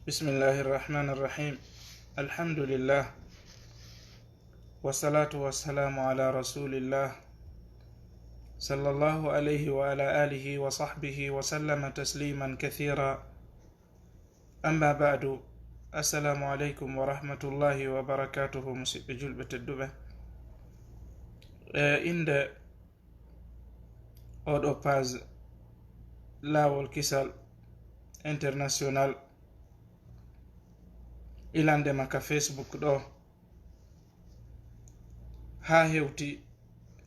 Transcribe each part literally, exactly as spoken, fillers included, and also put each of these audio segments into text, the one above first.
بسم الله الرحمن الرحيم. الحمد لله. والصلاة والسلام على رسول الله، صلى الله عليه وعلى آله وصحبه وسلم تسليما كثيرا. أما بعد. السلام عليكم ورحمة الله وبركاته. Musiɓɓe julɓe tedduɓe, e innde oɗo page Laawol Kisal International, ilandema ka Facebook ɗo, haa hewti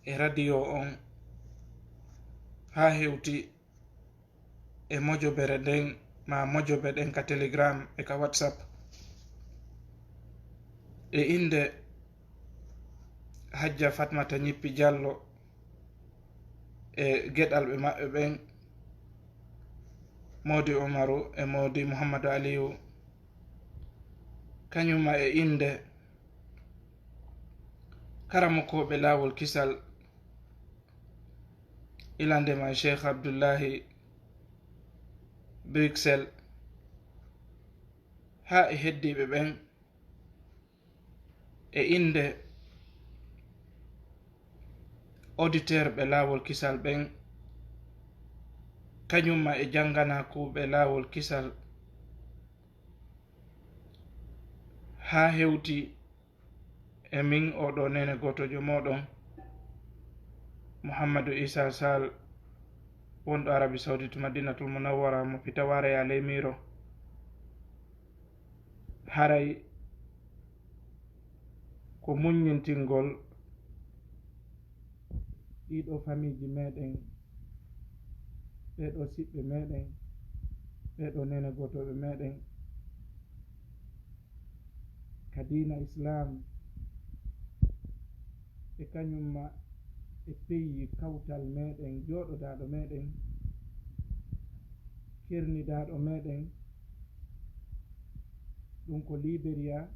e radio on, haa hewti e mojobere nden, ma mojobe ɗen ka Telegram e ka WhatsApp, e innde Hajja Fatmata Ñippi Jallo e geɗalɓe maɓɓe ɓen, Moodi Umaru e Moodi Muhammadu Aliyu, kañumma e innde karamokooɓe Laawol Kisal, ilandema Cheikh Abdullahi Bruxelles, haa e heddiiɓe ɓen, e innde auditeur ɓe Laawol Kisal ɓen, kañumma e jannganakuuɓe Laawol Kisal, haa hewti e min oɗo neene gootojo mooɗon, Muhammadu Isa Sal, wonɗo Arabi Saudit, Madinatul Munawwara, mo Pitaware ya ley miiro. Haray ko muññintingol ɗiɗo famiiji meɗen, ɓeɗo siɓɓe meɗen, ɓeɗo neene gootooɓe meɗen, ka diina Islam, e kañumma e peyi kawtal meɗen, jooɗodaaɗo meɗen, kernidaaɗo meɗen, ɗum ko Liberia,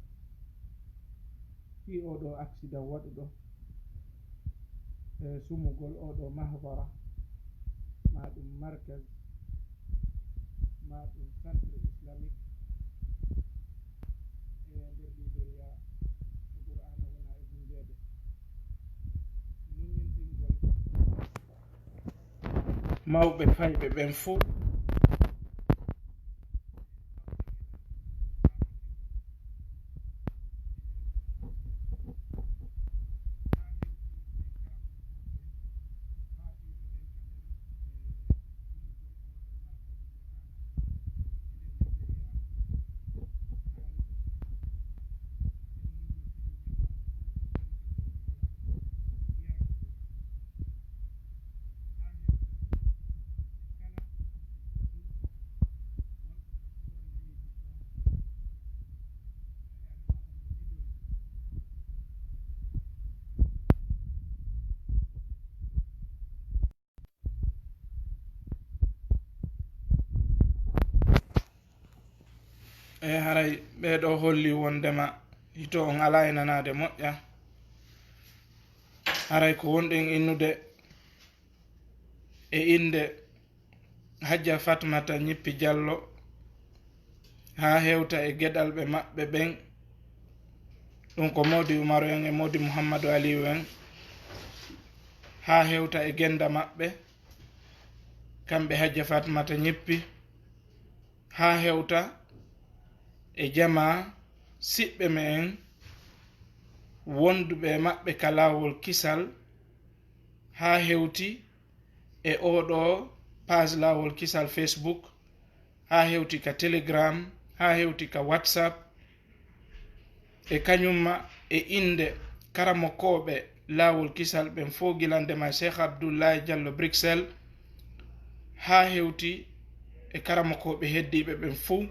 fii oɗo accident waɗuɗo e sumugol oɗo mahbara, ma ɗum markaz, ma ɗum centre islamique e nder Liberia, e Qur'aana wona e hunndeede. Muññintingol mawɓe fayɓe ɓen fuu. E haray ɓee ɗoo holli wonndema hito on alaa e nanaade moƴƴa. Haray ko wonɗen innude e innde Hajja Fatmata Ñippi Jallo, haa hewta e geɗalɓe maɓɓe ɓen, ɗum ko Moodi Umaru en e Moodi Muhammadu Aliyu en, haa hewta e gennda maɓɓe, kamɓe Hajja Fatmata Ñippi, haa hewta e jamaa siɓɓe me'en wonduɓe e maɓɓe ka laawol kisal, haa hewti e oo ɗoo page Laawol Kisal Facebook, haa hewti ka Telegram, haa hewti ka WhatsApp, e kañumma e innde karamokooɓe Laawol Kisal ɓen fow, gila ndema e Cheikh Abdoulaye Diallo Bruxelles, haa hewti e karamokooɓe heddiiɓe ɓen fow,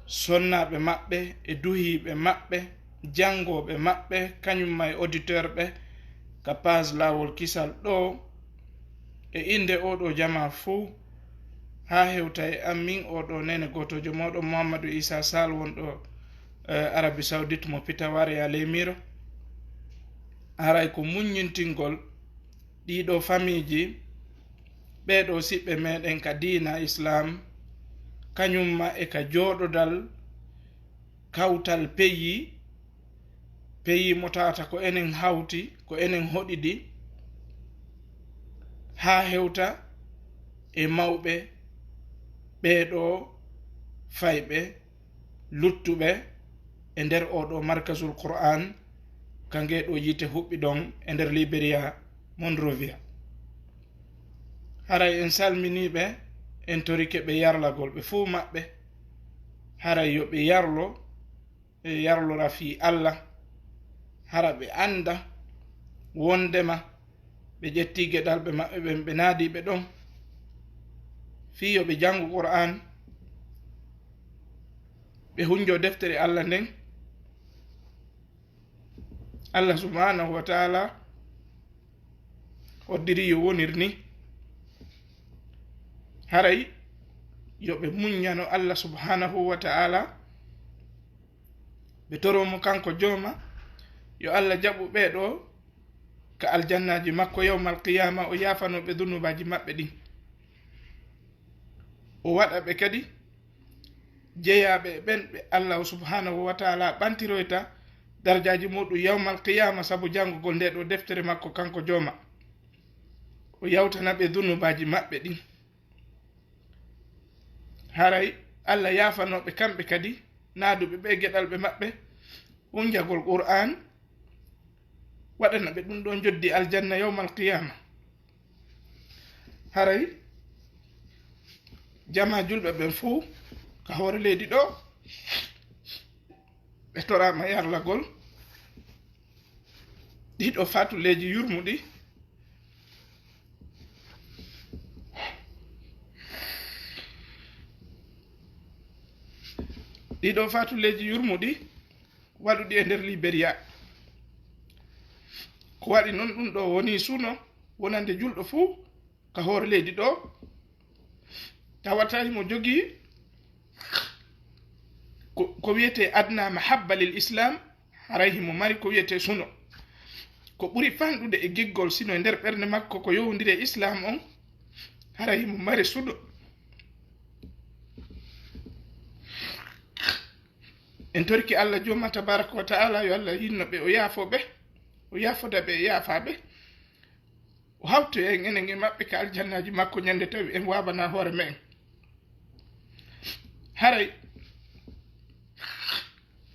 sonnaaɓe maɓɓe e duhiiɓe maɓɓe, janngooɓe maɓɓe, kañumma e auditeur ɓe ka page Laawol Kisal ɗoo, e innde oo ɗoo jamaa fow, haa hewta e an min oo ɗoo neene gootoojo mooɗon Muhammadu Isa Sal wonɗo, eh, Arabie Saoudite mo Pitaware ya ley miiro. Haray ko muññintingol ɗii ɗoo famiiji, ɓee ɗoo siɓɓe meɗen ka diina Islaam, kañumma e ka jooɗodal kawtal peyi, peyi mo tawata ko enen hawti, ko enen hoɗidi, haa hewta e mawɓe ɓeeɗo fayɓe luttuɓe e nder oɗo Markazul Qur'an, ka nge ɗo yiite huɓɓi ɗon e nder Liberia, Monrovia. Haray en salminiiɓe, en torike ɓe yarlagol ɓe fuu maɓɓe. Haray yo ɓe yarlo, ɓe yarlora fii Alla. Hara ɓe annda wondema ɓe ƴettii geɗalɓe maɓɓe ɓen, ɓe naadii ɓe ɗon. Fii yo ɓe janngu Qur'an, ɓe hunjo deftere Alla nden. Alla subhanahu wa ta'ala oddiri yo wonir ni. Haray yo ɓe muññano Alla subhanahu wa ta'ala, ɓe toro mo kanko jooma, yo Alla jaɓu ɓee ɗo ka aljannaaji makko yawmal qiyaama, o yaafano ɓe dunubaaji maɓɓe ɗin. O waɗa ɓe kadi jeyaaɓe e ɓen ɓe Allahu subhanahu wa ta'ala ɓantiroyta darjaaji muɗum yawmal qiyaama sabu janngugol nde ɗo deftere makko kanko jooma. O yawtana ɓe dunubaaji maɓɓe ɗin. Haray Alla yaafanoo ɓe kamɓe kadi, naaduɓe ɓe geɗalɓe maɓɓe, hunjagol Qur'an, waɗana ɓe ɗum ɗo njoddi aljanna yawmal qiyaama. Haray jamaa julɓe ɓen fow ka hoore leydi ɗo, ɓe toraama yarlagol ɗiɗo fatuleeji yurmuɗi. Ɗiɗo fatuleeji yurmuɗi waɗuɗi e nder Liberia. Ko waɗi non ɗum ɗo woni suno wonande julɗo fuu ka hoore leydi ɗo, tawata himo jogii ko, ko wiyetee adna mahabba lil Islam, haray himo mari ko wiyetee suno. Ko ɓuri fanɗude e giggol sino e nder ɓernde makko ko yowondiri e Islam on, haray himo mari suno. En torki Alla Jooma tabaraka wa ta'ala, yo Alla yinno ɓe, o yaafo ɓe, o yaafoda ɓe, e yaafa ɓe. O hawtu en enen e maɓɓe ka aljannaaji makko ñande tawi en waawanaa hoore me'en. Haray,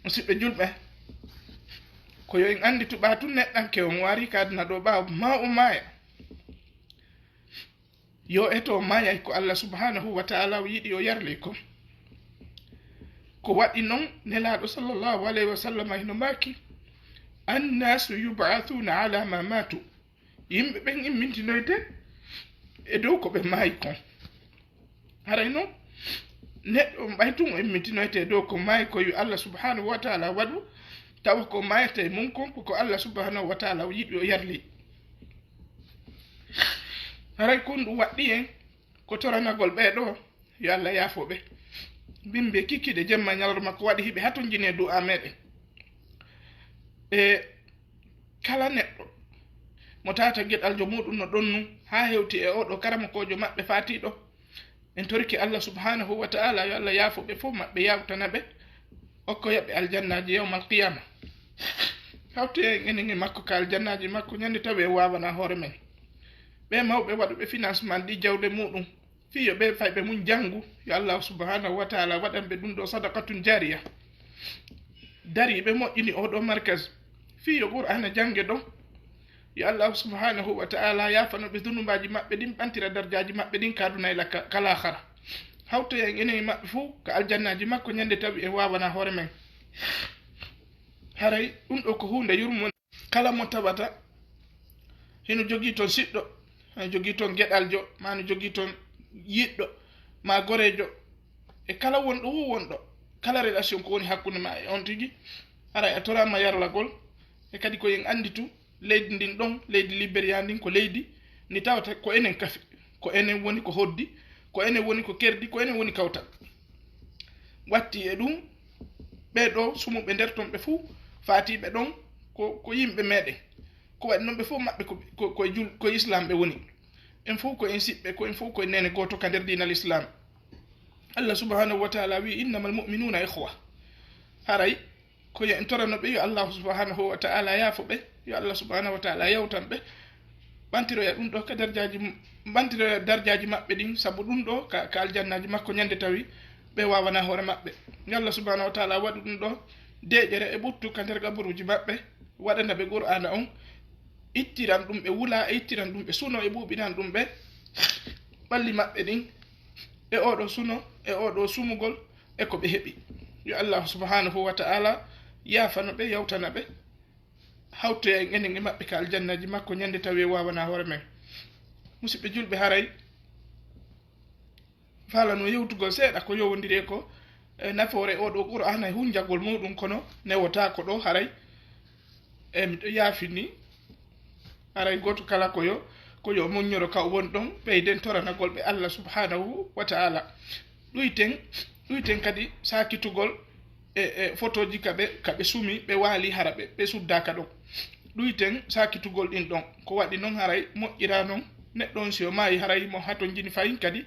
musidɓe julɓe, ko yo en annditu ɓaatun neɗɗanke on o arii ka aduna ɗo ɓaawo maa o maaya. Yo eto maayay ko Alla subhanahu wa ta'ala o yiɗi o yarli kon. Ko waɗi non Nelaaɗo sallallahu alayhi wa sallam hino maaki, "Annaasu yub'athuuna ala ma maatu." Yimɓe ɓen immintinoyte e dow ko ɓe maayi kon. Haray non, neɗɗo on ɓay tun o immintinoyte e dow ko maayi ko yo Alla subhanahu wa ta'ala waɗu, tawa ko maayata e mun kon ko ko Alla subhanahu wa ta'ala o yiɗi o yarli. Haray kon ɗum waɗɗi en ko toranagol ɓee ɗoo, yo Alla yaafo ɓe. Bimbi e kikiiɗe jemma e ñalorma ko waɗi hiɓe hatonjini e du'aa meɗen. E kala neɗɗo mo tawata geɗaljo muɗum no ɗonnu haa hewti e oo ɗoo karamokoojo maɓɓe faatiiɗo, en torike Alla subhanahu wa ta'ala yo Alla yaafo ɓe fof maɓɓe, yawtana ɓe, okkoya ɓe aljannaaji yawmal qiyama. Hawtoya en enen e makko ka aljannaaji makko ñande tawi en waawanaa hoore men. Ɓee mawɓe waɗuɓe financement ɗi jawle muɗum, fii yo ɓee fayɓe mum janngu, yo Allahu subhanahu wa ta'ala waɗan ɓe ɗum ɗoo sadaqatun jaariya. Dariiɓe moƴƴini oo ɗoo markaz, fii yo Qur'aana jannge ɗon. Yo Allahu subhanahu wa ta'ala yaafano ɓe dunuubaaji maɓɓe ɗin, ɓantira darjaaji maɓɓe ɗin ka aduna e la-, ka laakhara. Hawtoya en enen e maɓɓe fof ka aljannaaji makko ñande tawi en waawanaa hoore men. Haray ɗum ɗoo ko huunde yurmo. Kala mo tawata hino jogii toon siɗɗo, hino jogii toon geɗaljo, maa no jogii toon yiɗɗo, maa goreejo, e kala wonɗo wuu wonɗo, kala relation ko woni hakkunde maa e on tigi, haray a toraama yarlagol. E kadi ko en annditu leydi ndin ɗon, leydi Liberia ndin ko leydi ndi tawata ko enen kafi, ko enen woni ko hoddi, ko enen woni ko kerdi, ko enen woni kawtal. Watti e ɗum, ɓee ɗoo sumuɓe nder ton ɓe fuu, faatiiɓe ɗon ko, ko yimɓe meɗen. Ko waɗi non ɓe fof maɓɓe ko, ko, ko e jul-, ko e Islam ɓe woni. En fof ko en siɓɓe, ko en fof ko en neene gooto ka nder diinal Islam. Allah subhanahu wa ta'ala wi, "Innamal mu'minuna ikhwa." Haray ko yo en torano ɓe, yo Allahu subhanahu wa ta'ala yaafo ɓe, yo Allah subhanahu wa ta'ala yawtan ɓe, ɓantiroya ɗum ɗo ka darjaaji, ɓantiroya darjaaji maɓɓe ɗin, sabu ɗum ɗo ka, ka aljannaaji makko ñande tawi ɓe waawana hoore maɓɓe. Yo Allah subhanahu wa ta'ala waɗu ɗum ɗo deeƴere e ɓuttu ka nder gaburuuji maɓɓe, waɗana ɓe Qur'aana on, ittiran ɗum ɓe wula, e ittiran ɗum ɓe suno, e ɓuuɓinan ɗum ɓe ɓalli maɓɓe ɗin e oɗo suno, e oɗo sumugol, e ko ɓe heɓi. Yo Allahu subhanahu wa ta'ala yaafano ɓe, yawtana ɓe, hawtoya en enen e maɓɓe ka aljannaaji makko ñande tawi waawana hoore men. Musidɓe julɓe, haray faalano yewtugol seeɗa ko yowondiri e ko, e nafoore oɗo Qur'aana e hunjagol muɗum, kono newotaako ɗo haray. E miɗo yaafini, haray gooto kala ko yo, ko yo muññoro ka o woni ɗon, ɓeyden toranagol ɓe Allah subhanahu wa ta'ala. Ɗuyten, ɗuyten kadi saakitugol e, e fotooji ka ɓe, ka ɓe sumi, ɓe waali, hara ɓe, ɓe suddaaka ɗon. Ɗuyten saakitugol ɗin ɗon. Ko waɗi non haray moƴƴiraa non neɗɗo on si o maayi, haray mo hatonjini fayin kadi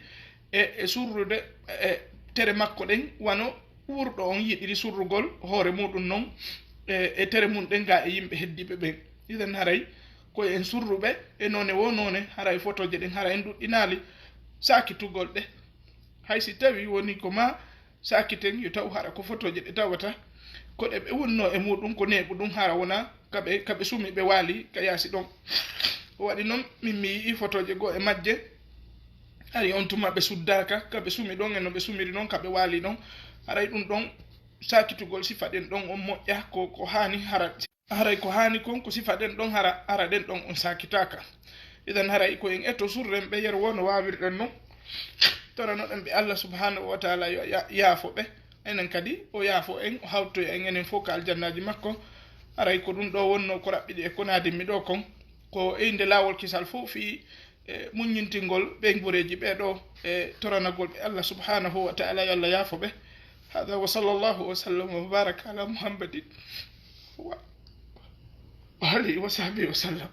e, e surrude e tere makko ɗen, wano wuurɗo on yiɗiri surrugol hoore muɗum non e, e tere mum ɗen ga e yimɓe heddiiɓe ɓen. Idan haray ko en surruɓe e noone wo noone, haray fotooje ɗen hara en ɗuɗɗinaali saakitugol ɗe. Hay si tawi woni ko ma saakiten, yo taw hara ko fotooje ɗe tawata ko ɗe ɓe wonno e muɗum ko neeɓu ɗum, hara wona ka ɓe, ka ɓe sumi ɓe waali ka yaasi ɗon. Ko waɗi non min mi yi'i fotooje goo e majje, hari on tuma ɓe suddaaka ka ɓe sumi ɗon e no ɓe sumiri non ka ɓe waali ɗon. Haray ɗum ɗon saakitugol sifa ɗen ɗon on moƴƴa, ko, ko haani hara. Haray ko haani kon ko sifa ɗen ɗon hara, hara ɗen ɗon on saakitaaka. Idan haray ko en eto surren ɓe yer wo no waawirɗen non. Toranoɗen ɓe Allah subhanahu wa ta'ala yo ya-, yaafo ɓe. Enen kadi o yaafo en, o hawtoya en enen fof ka aljannaaji makko. Haray ko ɗum ɗo wonno ko raɓɓiɗi e ko naadinmi ɗo kon. Ko e innde laawol kisal fof fii e muññintingol ɓeynguureeji ɓee ɗoo e toranagol ɓe Allah subhanahu wa ta'ala, yo Allah yaafo ɓe. Hada wa sallallahu wa sallam wa baraka ala Muhammadin wa alihi wa sahbihi wa sallam.